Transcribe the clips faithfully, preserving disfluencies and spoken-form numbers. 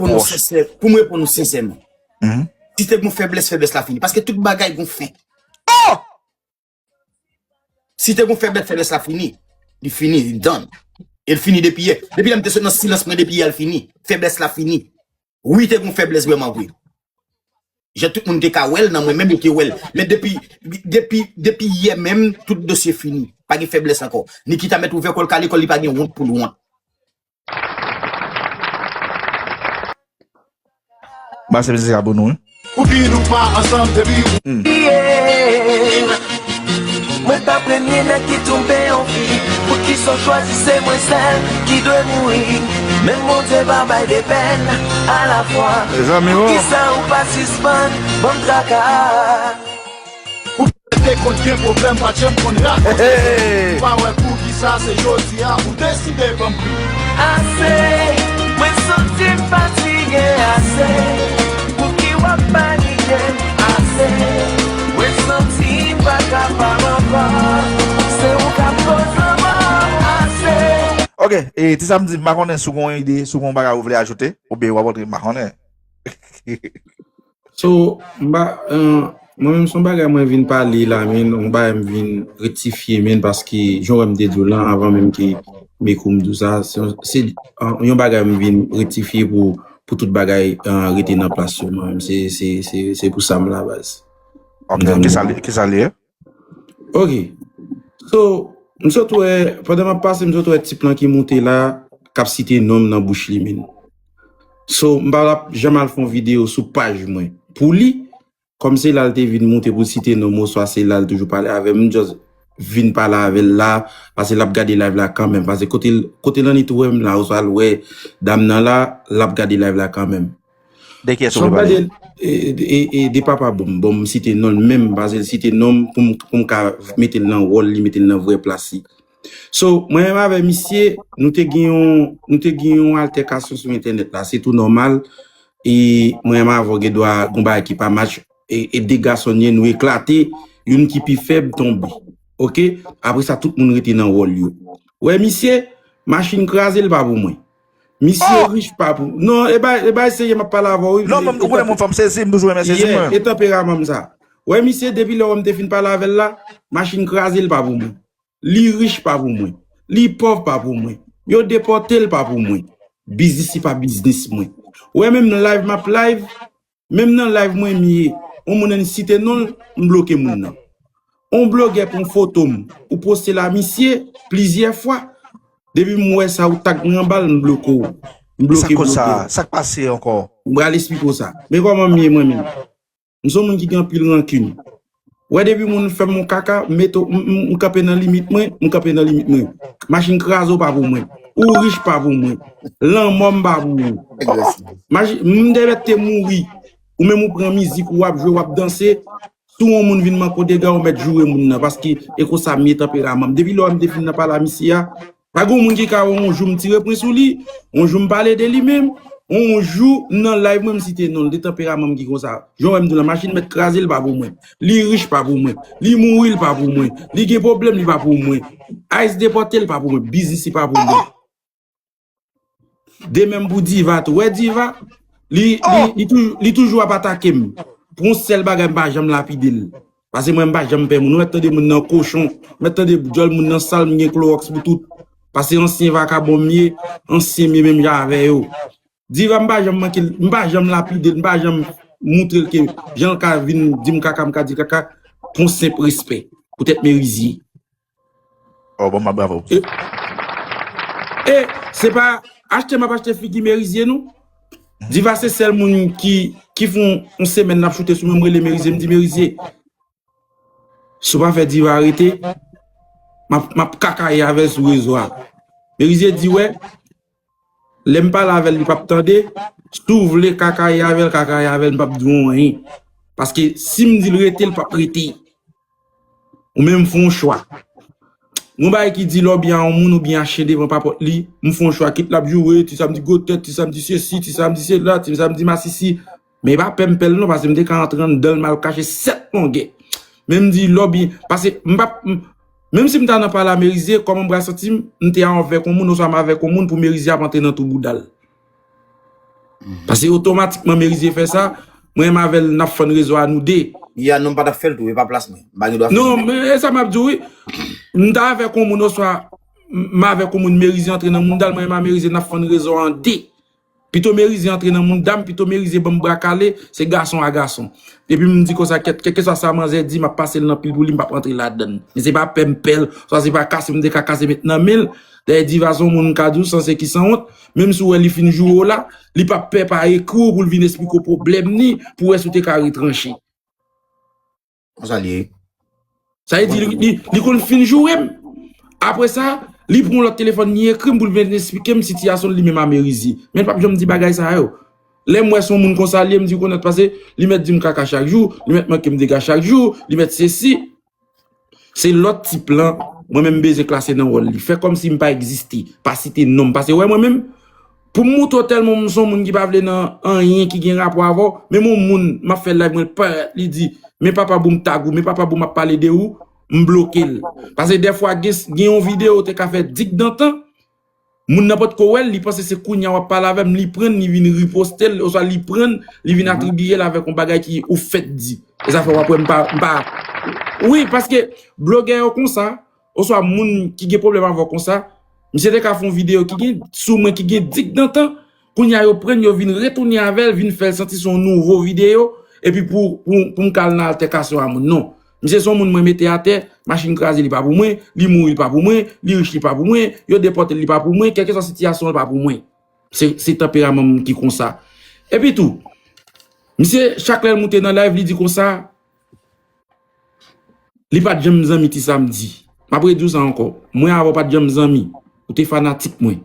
reponn ou sensè, pou m reponn ou sensèman. Si te gon feblès, feblès la fini. Paske tout bagay gon fen. Oh! Si te gon feblès, feblès la fini. Li fini, li done. E l fini depi yè. Depi lè m te sot nan silans mwen depi yè, l fini. Feblès la fini. Wi, te gon feblès vrèman vre. Jan tout moun te ka wè l nan mwen menm, yo te wè l. Men depi, depi, depi yè menm, tout dosye fini. Pa gen feblès ankò. Nikita mèt ouvè kò l, kale kò l, li pa gen wont pou l wont. Ba se mizik la pou nou, wi. Pou ki nou pa ansanm depi ou. Yeah. Mwen pa premye nèg ki tonbe yon fi. Poukisa w chwazi se mwen sèl ki dwe mouri? Menm Bondye pa bay de pèn alafwa. Poukisa ou pa sispann ban m traka? Ou te konn gen pwoblèm, pa t janm konn rakonte. Ou pa wè poukisa se jodi a ou deside ban m pri. Ase, mwen santi m fatige ase. Pouki w ap panike m ase? Mwen santi m pa kapab ankò. Se ou k ap koz lanmò ase. Ok, e ti Samdi, m pa konnen si w gen yon ide, si w gen yon bagay ou vle ajoute, oubyen w ap antre, m pa konnen. So, m pa, mwen menm se yon bagay mwen vin pale la, men yon bagay m vin rektifye, men paske jan w wè m te di w lan, avan menm ke Mekou m di w sa, se yon bagay m vin rektifye pou pou tout bagay rete nan plas yo, mwen menm se pou sa m la baz. Ok, kisa l ye? Ok. So, m sot wè, pandan m ap pase, m sot wè tip lan ki moute la, k ap site non m nan bouch li menm. So, m pa t ap janm al fè yon videyo sou paj mwen. Pou li, kòm se la l te vin moute pou l site non m, oswa se la l toujou pale avè m, m just vin pale avè l la, paske l ap gade live la kanmenm. Paske kote l, kote l annik wè m la, oswa l wè dam nan la, l ap gade live la kanmenm. De kiyès ou vle pale? E, e, e, de papa bon m. Bon, m site non l menm, m pa site non m pou m, pou m ka mete l nan wòl li, mete l nan vrè plas li. So, mwen menm avè misye, nou te gen yon, nou te gen yon altèkasyon sou entènèt la. Se tou nòmal. E mwen menm avè w gen dwa gon bagay ki pa match. E, e de gason n ye, nou eklate, youn ki pi fèb tonbe. Ok? Apre sa, tout moun rete nan wòl yo. Ou wè misye, machin kraze l pa pou mwen. Misye rich pa pou. Non, e bay, e bay serye m ap pale avè w wi. Non, men ou konnen mwen fanm sezi, m toujou renmen sezi mwen. E tanperaman m sa. Wè misye, depi lè w wè m te fin pale avè l la, machin kraze l pa pou mwen. Li rich pa pou mwen. Li pòv pa pou mwen. Yo depòte l pa pou mwen. Biznis li pa biznis mwen. Wè menm live m ap live, Menm nan live mwen m ye, yon moun annik site non l, m bloke moun nan. Yon blogè pran foto m, ou poste l a misye plizyè fwa, depi m wè sa ou tag mwen anba l, m bloke w. M bloke blogè. Sa k koz sa? Sa k pase ankò? M pral esplike w sa. Men kòman m ye mwen menm. M se yon moun ki gen anpil rankin. Wè depi moun fè m yon kaka, m mete, m, m, m kanpe nan limit mwen, m kanpe nan limit mwen. Machin kraze w pa pou mwen. Ou rich pa pou mwen. Lanmò m pa pou ou. Machin, m te mèt te mouri. Ou menm ou pran mizik ou ap jwe, w ap danse. Si yon moun vin manke w dega, ou mèt joure moun nan. Paske e konsa m ye tanperaman m. Depi lè w wè m te fin nan pale a misye a, Pa gen yon moun ki ka wè yon jou m tire pwen sou li, yon jou m pale de li menm, yon jou m nan live mwen m site non l, de tanperaman m ki konsa. Jan w wè m di w la, machin mèt kraze l pa pou mwen, li rich pa pou mwen, li mouri l pa pou mwen, li gen pwoblèm li pa pou mwen, ice depòte l pa pou mwen, biznis li pa pou mwen. De menm pou Diva tou, wè Diva, li, li, li, toujou, li toujou ap atake m, pou yon sèl bagay m pa janm lapide l. Paske mwen m pa janm pè moun. Ou mèt tande moun nan kochon. Ou mèt tande djòl moun nan sal, m gen klowòks pou tout. Paske ansyen vakabon m ye, ansyen m ye menm jan avè yo. Diva m pa janm manke l, m pa janm lapide l, m pa janm moutre l ke jan l ka vin di m kaka, m ka di kaka, pou yon senp respè. Poutèt Merizye. Oh, bon, ma bravo. E, e se pa achte m ap achte figi Merizye non. Diva se sèl moun ki, ki fè yon semèn l ap choute sou mwen, m rele Merizye, m di Merizye, si w pa fè Diva rete, m ap, m ap kakaye avè l sou rezo a. Merizye di, wè, lè m pale avè l, li p ap tande, si w vle kakaye avè l, kakaye avè l, m p ap di w anyen. Paske si m di l rete, l p ap rete. Ou menm fè yon chwa. Yon bagay ki di lè w byen a yon moun oubyen a chen devan papòt li, m fè yon chwa kit l ap joure, ti sa m di gwotèt, ti sa m di sesi, ti sa m di sela, ti sa m di masisi. Men e pa pè m pè l non, paske m te ka antre anndan l m al kache sèt longè. Men m di lè w byen, paske m p ap, m, menm si m ta nan pale a Merizye, kòman m pral santi m, m te avèk yon moun oswa m avèk yon moun pou Merizye ap antre nan twou bouda l. Paske otomatikman Merizier fè sa, mwen menm avè l n ap fann rezo a nou de. Ya, non, m pa t ap fè l tou, e pa plas mwen. M pa gen dwa fè Non, sa. Men e sa m ap di w, wi. M ta avèk yon moun oswa m avèk yon moun Merizier antre nan mounda l, mwen menm a Merizier n ap fann rezo a an de. Pito Merizier antre nan mounda m, pito Merizier ban m bra kale, se gason a gason. Epi m di konsa, kèt, kèlkeswa sa manzè di, m ap pase l nan pil pou li, m p ap rantre ladan l. Men se pa pè m pè l, swa se pa kase m te ka kase met nan men l. Dayè Diva se yon moun m ka di w san se ki sanwont, menm si w wè li fin joure w la, li p ap pè pa ekri w pou l vin esplike w pwoblèm ni, pou wè si w te ka retranche. Konsa l ye. Sa vle di, li, li, li konn fin joure m. Apre sa, li pran lòt telefòn, li ekri m pou l vin esplike m sitiyasyon l li menm a Merizier. Men l p ap janm di bagay sa yo. Lè m wè se yon moun konsa l ye, m di w konn sa k pase, li mèt di m kaka chak jou, li mèt manke m dega chak jou, li mèt sesi. Se lòt tip lan, mwen menm m bezwen klase nan wòl li. Fè kòmsi m pa egziste, pa site non m. Paske wè mwen menm, pou m moutre w tèlman m se yon moun ki pa vle nan anyen ki gen rapò avè w, menm yon moun, m ap fè live mwen, l parèt, li di, men papa bon m tag ou, men papa bon m ap pale de ou, m bloke l. Paske dèfwa gen, gen yon videyo ou te ka fè dik dantan, moun nan potko wè l, li panse se kounye a w ap pale avè m, li pran l, li vin riposte l, oswa li pran l, li vin atribiye l avèk yon bagay ki ou fèk di. E sa fè w ap wè m pa, m pa, wi, paske blogè yo konsa, oswa moun ki gen pwoblèm avè w konsa, misye te ka fè yon videyo ki gen, sou mwen ki gen dik dantan, kounye a yo pran l, yo vin retounen avè l, vin fè l santi se yon nouvo videyo, epi pou, pou, pou m ka al nan altèkasyon a moun. Non. Misye se yon moun mwen mete atè, machin kraze li pa pou mwen, li mouri li pa pou mwen, li rich li pa pou mwen, yo depòte l li pa pou mwen, kèlkeswa sitiyasyon an li pa pou mwen. Se, se tanperaman m ki konsa. Epi tou, misye, chak lè l moute nan live, li di konsa, li pa t janm zanmi Ti Samdi. M ap redi w sa ankò. Mwen avè w pa t janm zanmi. Ou te fanatik mwen.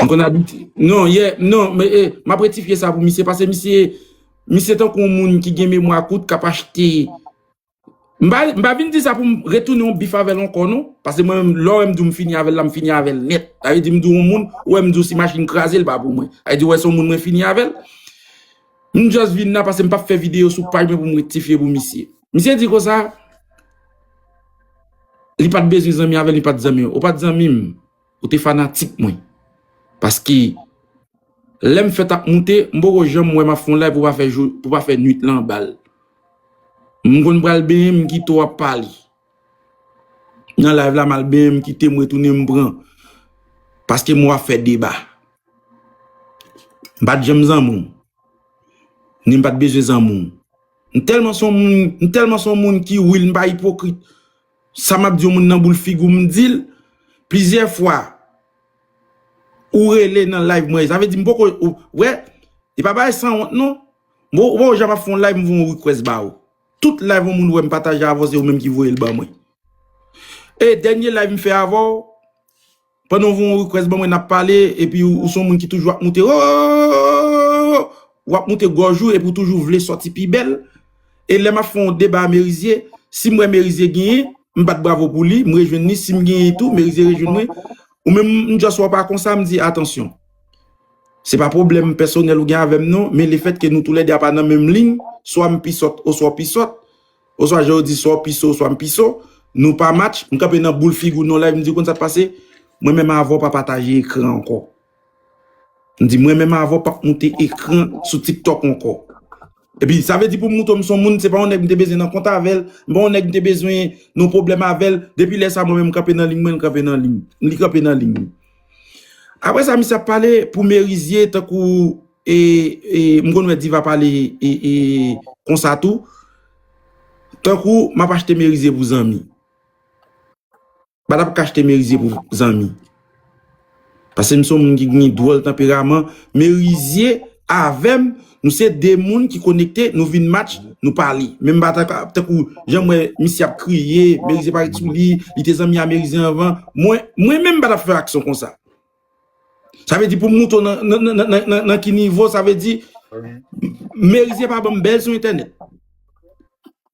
M konn abitye. Non, yè, non, men, eh, m ap rektifye sa pou misye, paske misye, misye tankou yon moun ki gen memwa kout, k ap achte. M pa, m pa vin di sa pou m retounen yon bif avè l ankò, non. Paske mwen menm, lè w wè m di w m fini avè l la, m fini avè l nèt. Sa vle di m di w yon moun, ou wè m di w si machin kraze, l pa pou mwen. Sa vle di w wè se yon moun mwen fini avè l. M just vin la paske m p ap fè videyo sou paj mwen pou m rektifye pou misye. Misye di konsa, li pa t bezwen zanmi avè l, li pa t zanmi. Ou pa t zanmi m, ou te fanatik mwen. Paske lè m fèt ap moute, m poko janm wè m ap fè yon live pou pa fè jou, pou pa fè nwit lan anba l. M konn pral benyen, m kite w ap pale. Nan live la, m al benyen, m kite, m retounen, m pran. Paske m wè w ap fè deba. M pa t janm zanmi w. Ni m pa t bezwen zanmi w. M tèlman se yon moun, m tèlman se yon moun ki real, m pa ipokrit. Sa m ap di yon moun nan boul figi w, m di l plizyè fwa. Ou rele nan live mwen. Sa vle di m poko, ou, wè, e pa bagay sanwont non. M, ou pa janm ap fè yon live, m voye yon request ba ou. Tout live yon moun wè m pataje avè w, se ou menm ki voye l ban mwen. E dènye live m fè avè w, pandan w voye yon request ban mwen, n ap pale, epi ou, ou se yon moun ki toujou ap moute, o, w ap moute gòj ou, epi w toujou vle sòti pi bèl. E lè m ap fè yon deba a Merizier, si m wè Merizier genyen, m bat bravo pou li, m rejwenn li, si m genyen tou, Merizier rejwenn mwen. Ou menm, m just wè w pa konsa, m di, atansyon. Se pa pwoblèm pèsonèl ou gen avè m non, men lefètke nou toulède a pa nan menm liy, swa m pi sòt, oswa w pi sòt, oswa jan yo di, swa w pi so, oswa m pi so, nou pa match, m kanpe nan boul figi w nan live, m di w konn sa k pase, mwen menm avè w pa pataje ekran ankò. M di, mwen menm avè w p ap moute ekran sou TikTok ankò. Epi, sa vle di pou m moutre w m se yon moun, se pa yon nèg m te bezwen nan kont avè l, m pa yon nèg m te bezwen nan pwoblèm avè l. Depi lè sa, mwen menm, m kanpe nan liy mwen, l kanpe nan liy, li kanpe nan liy li. Apre sa, misye ap pale pou Merizier, tankou, e, e, m konn wè Diva pale, e, e, konsa tou. Tankou, m ap achte Merizier pou zanmi. M pa t ap ka achte Merizier pou zanmi. Paske m se yon moun ki gen dwòl tanperaman. Merizier avè m, nou se de moun ki konekte, nou vin match, nou pale. Men m pa ta ka, tankou jan m wè misye ap kriye, Merizier pa ret sou li, li te zanmi a Merizier anvan. Mwen, mwen menm m pa t ap fè aksyon konsa. Sa vle di pou m moutre w nan, nan, nan ki nivo, sa vle di, Merizier pa ban m bèl sou entènèt.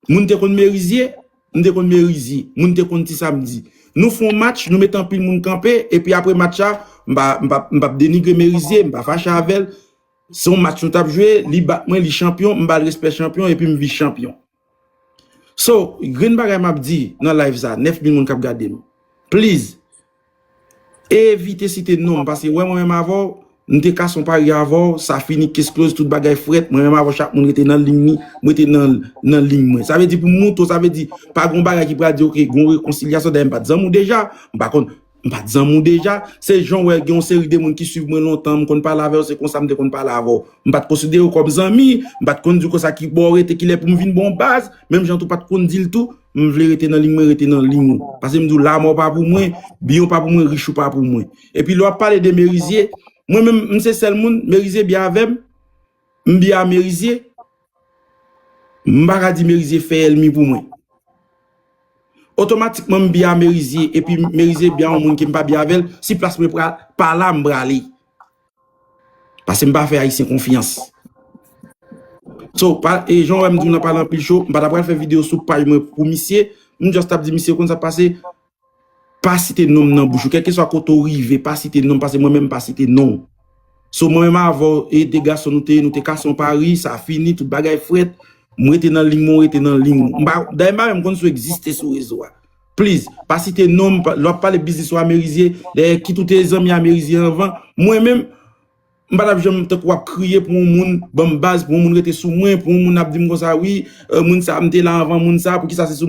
Moun te konn Merizier, m te konn Merizier. Moun te konn Ti Samdi. Nou fè yon match, nou mete anpil moun kanpe, epi apre match la, m pa, m pa, m p ap denigre Merizier, m pa fache avè l. Se yon match nou t ap jwe, li bat mwen, li chanpyon, m ba l respè chanpyon, epi m vis chanpyon. So, grenn bagay m ap di nan live sa, nèf mil moun k ap gade m. Please, evite site non m, paske wè mwen menm avè w, M te kase yon pari avè w, sa fini, case close, tout bagay frèt, mwen menm avè w chak moun rete nan liy ni, m rete nan, nan liy mwen. Sa vle di pou m moutre w, sa vle di pa gen yon bagay ki pral di, oke, gen yon rekonsilyasyon, dayè m pa t zanmi w deja, m pa konn, m pa t zanmi w deja, se jan w wè gen yon seri de moun ki swiv mwen lontan, m konn pale avè w, se konsa m te konn pale avè w. M pa t konsidere w kòm zanmi, m pa t konn di w konsa ki bò w rete, kilè pou m vin ba w baz, menm jan tou pa t konn di l tou, m vle rete nan liy mwen, rete nan liy ou. Paske m di w, lamò pa pou mwen, byen w pa pou mwen, rich ou pa pou mwen. Epi lè w ap pale de Merizye, mwen menm, m se sèl moun, Merizye byen avè m, m byen a Merizye, m pa ka di Merizye fè ènmi pou mwen. Otomatikman, m byen a Merizye, epi Merizye byen a yon moun ke m pa byen avè l, si plas mwen pral, pa la m prale. Paske m pa fè Ayisyen konfyans. So, pa, e jan w wè m di w nan pale anpil cho, m pa ta pral fè videyo sou paj mwen pou misye, m just ap di misye konn sa k pase, pa site non m nan bouch ou. Kèlkeswa kote w rive, pa site non m, paske mwen menm m pa site non w. So, mwen menm avè w, e de gason nou te ye, nou te kase yon pari, sa fini, tout bagay frèt. M rete nan liy mwen, w rete nan liy ou. M pa, dayè m pa menm konn si w egziste sou rezo a. Please, pa site non m, pa, lè w ap pale biznis ou a Merizye, dayè kit ou te zanmi a Merizye anvan. Mwen menm, m pa t ap janm tankou w ap kriye pou yon moun ban m baz, pou yon moun rete sou mwen, pou yon moun ap di m konsa, wi, euh, moun sa, m te la anvan moun sa, poukisa se sou